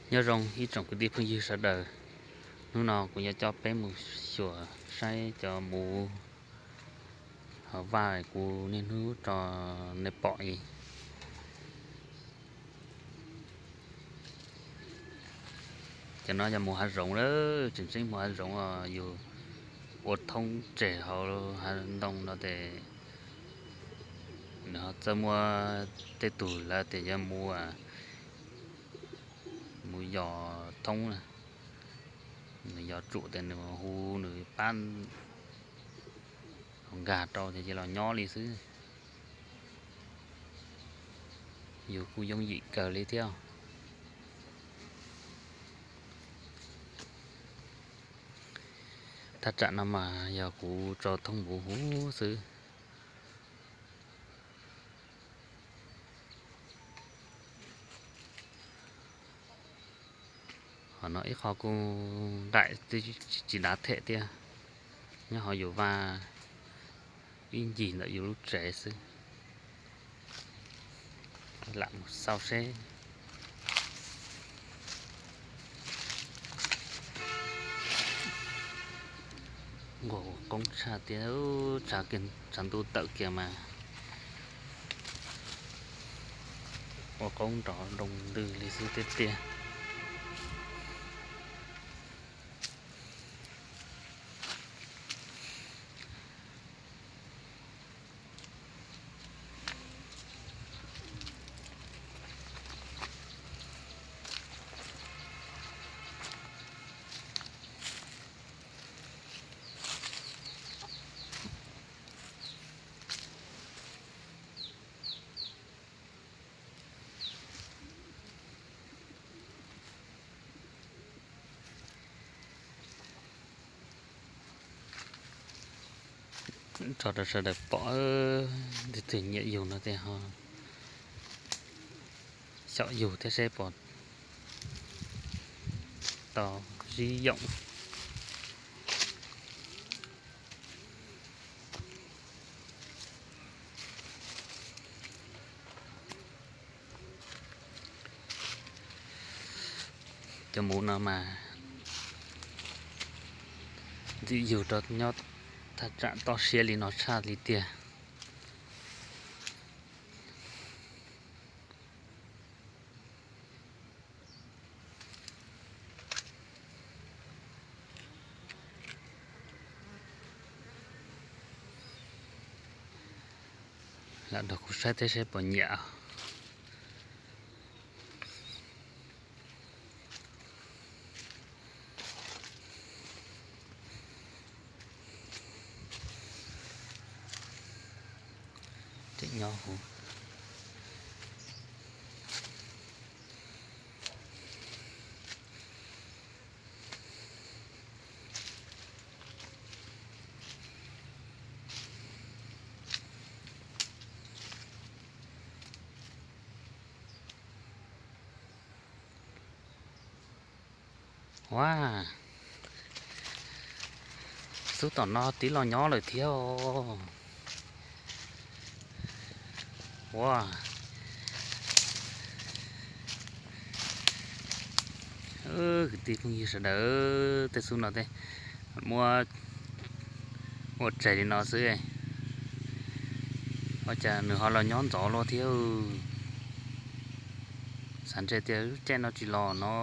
Nyob zoo ib tsoom kwv tij phooj ywg sawv daws, hnub no kuv yuav coj peb mus xyuas saib cov muv hauv vaj kuv niaj hnub tso nej pom li. Cov no yog muv hav zoov lawm, tseem tseeb muv hav zoov os, yus ua thoob tseg hauv hav ntoo no ces nws ho txawj muaj tej tug lawv tias yog muv, muv yos thoob na, nws yos tsuam ces nws hu nws pab nkag rau ces cia los nyob li xwb. Yus kuj yooj yim kawg li thiab. Thaj tsam no mas yog kuv tso thoob muv huv xwb. Ho no ib qho kuj nqaim tsis dav them thiab, nyob hauv yus vaj ib ncig ntawm yus lub tsev xwb. Lam mus xauj seb. Nquag ua qoob tshaj tiag, tshav ntuj tawm kiag mas ua qoob nrov nroo ntws li xwb tiag tiag. Tso rau sawv daws pom, leej twg nyiam yug no ces ho xyaum yug thiab seb puas tau sib yoom. Cov muv no mas ntxim yug rau nyob thaj tsam toj siab li no tshaj li tiag. Lam nrog kuv saib thiab seb puas nyiam. Tseem nyob huv. Ua, xub tom no tib los nyob lawm thiab os. Ua, kwv tij phooj ywg sawv daws, tej xub no tej muab ua tseg li no xwb. Ua cas nws ho los nyob ntxov luaj thiab. Xav ntshe tias lub caij no tsis los no.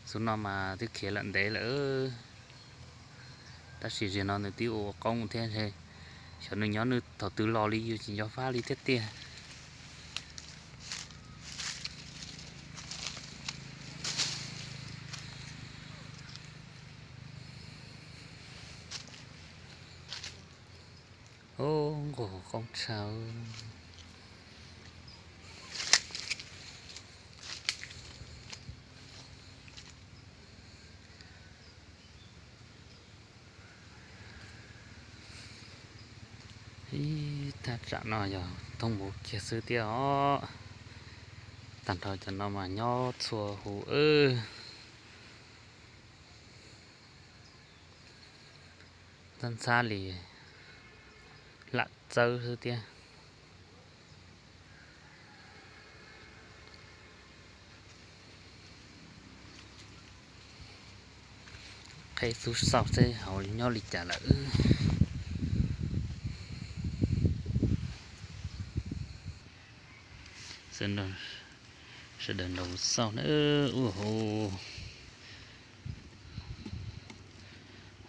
Xub no mas twb khiav lawm ntev lawm, tab sis zaum no nws twb ua qoob thiab. Xyov nws nyob nws thaum twg los li yus tsis nco fab li thiab tiag. Nquag qoob tshaj. Ib thaj tsam no yog thoob muv kiag xwb thiab os. Tag nrho cov no mas nyob txhua huv. Ntxhab ntxhab li lam txawb xwb thiab. Qheb xub xauj seb hauv nyob li cas lawm. Sawv daws nrog xauj na. Ua hu,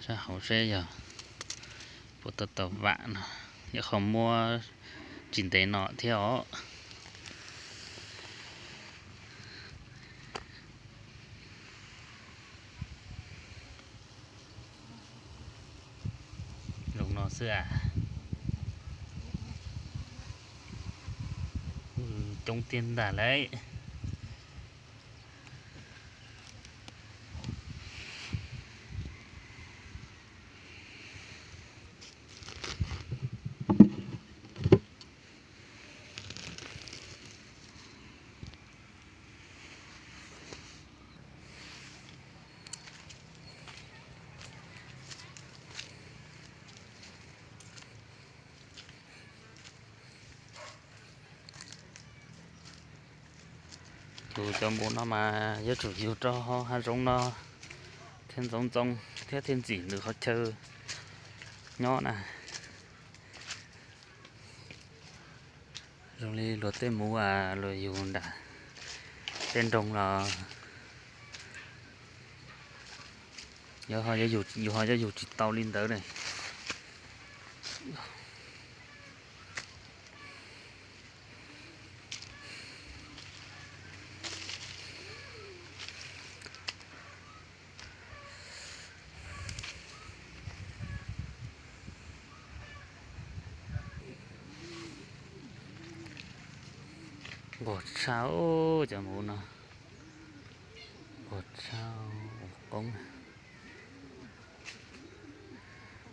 sab hauv seb yog puas tau tau vam no, ib qho muab tsis ntev no thiab os. Zoo no xwb as. Coob tiag ntag lauj. Yug cov npua no mas yuav tsum yug rau hav zoov no thiaj ntxoov ntxoo thiab thiaj ntxim nws qhov chaw nyob na. Zoo li luag tej muv luag yug nram tej nroog los yus ho yuav yug tsis tau li ntawd ne. Nquag tshaj cov muv no, nquag tshaj ua qoob.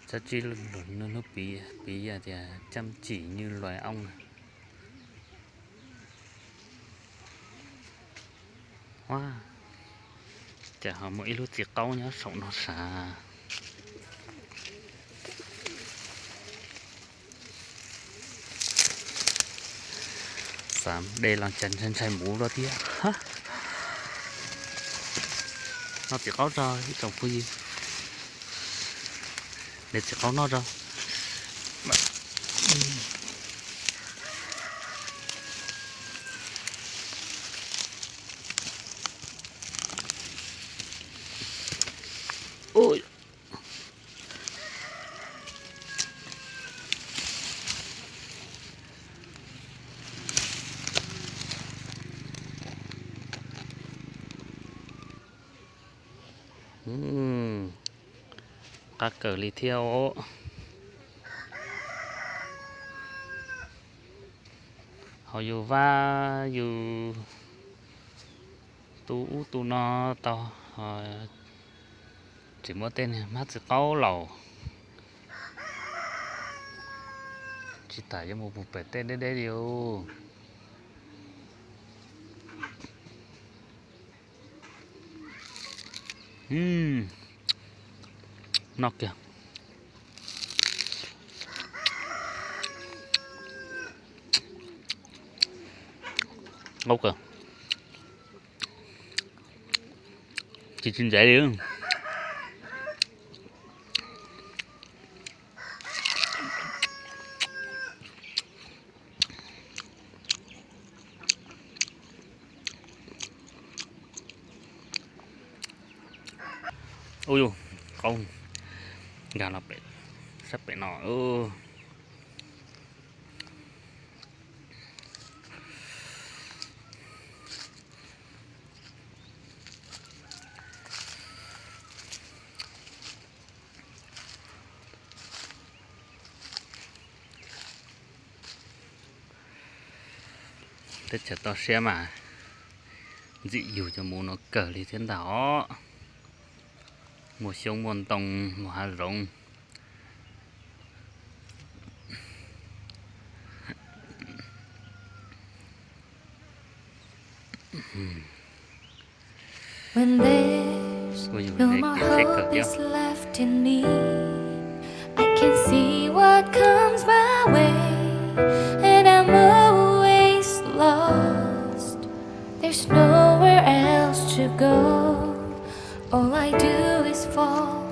Tsab tsib lug hnub piv, piv tias chăm chỉ như loài ong. Ces ho muaj ib lub txiv qaub nyob saum no sav. Xav de los cas ntshai ntshai muv lawm thiab. Noj txiv qaub tso ib tsoom phooj ywg. De txiv qaub noj tso. Qab kawg li thiab os. Ho yus vaj yus tu ub tu no tau, tsis muaj tej niag hmab txiv qaub laus, tsis tas yuav mus puag pem tej deb deb li os. Noj kiag. Qaub kawg. Tsis tsis ntxeev li. Ub yus, qaub nkag los pem, sab pem no. Teb chaws toj siab mas ntxim yug cov muv no kawg li thiab ntag os. Muaj xyoob muaj ntoo muaj hav zoov. When there's no more hope is left in me, I can see what comes my way, and I'm always lost. There's nowhere else to go. All I do is fall